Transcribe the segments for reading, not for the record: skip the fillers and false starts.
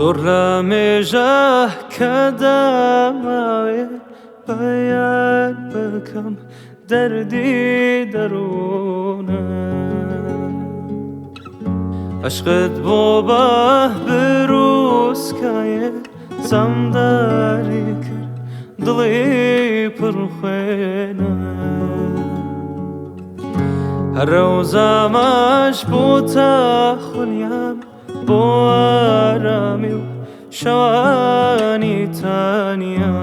زۆر لە مێژە کە دەمەوێ بەیان بکەم دەردی دەروونم. عشقت بۆ بە بروسکایێ زامداری کرد دڵی پڕ خوێنە. هەر ئەو زامەش بۆتە خولیام بۆ ئارامی و شەوانی تەنیا.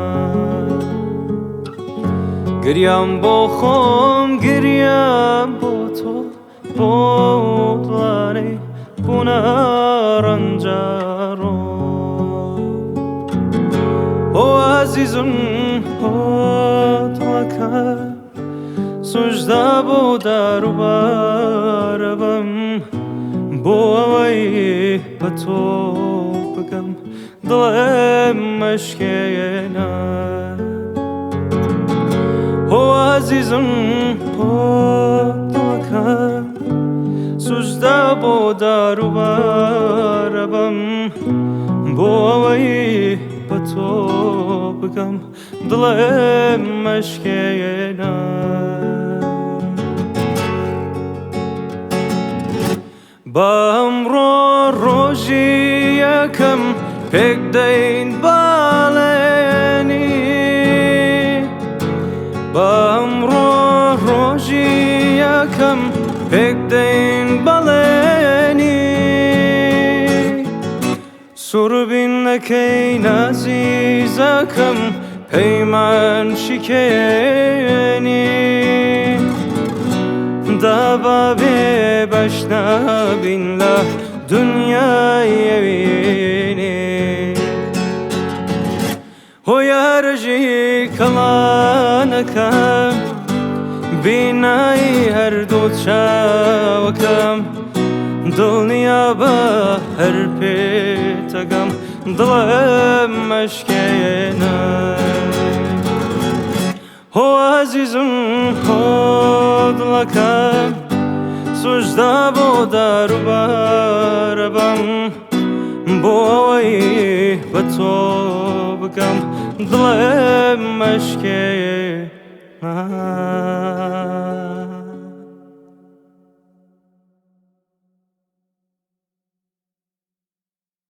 گریام بۆ خۆم گریام بۆ تۆ بۆ دڵانەی بوونە ڕەنجەڕۆ. ئۆ ئازیزم ئۆ دڵەکەم سوژدە بۆ داروبارەبم بۆ ئەوەی بە تۆ بگەم دڵم مەشکێنە. ئۆ ئازیزم ئۆ دڵەکەم سوژدە بۆ داروبارەبم بۆ ئەوەی بە تۆ بگەم دڵم مەشکێنە. با ئەمڕۆ ڕۆژی یەکەم پێک دەین باڵێنی، با ئەمڕۆ ڕۆژی یەکەم پێک دەین بەڵێنی. سووربین نەکەی نازیزەکەم پەیمان شکێنی، دابا بێ بەش نابین لە دنیای ئەوینی. هۆیارەژی کەڵانەکەم بینایی هەردوو چاوەکەم دڵنیا بە هەر پێتەگەم دڵم مەشکێنە. هۆ ئازیزم هۆ دڵەکەم سوژدە بۆ داروبارەبم بۆ ئەوەی بە تۆ بگەم دڵم مەشکێنە.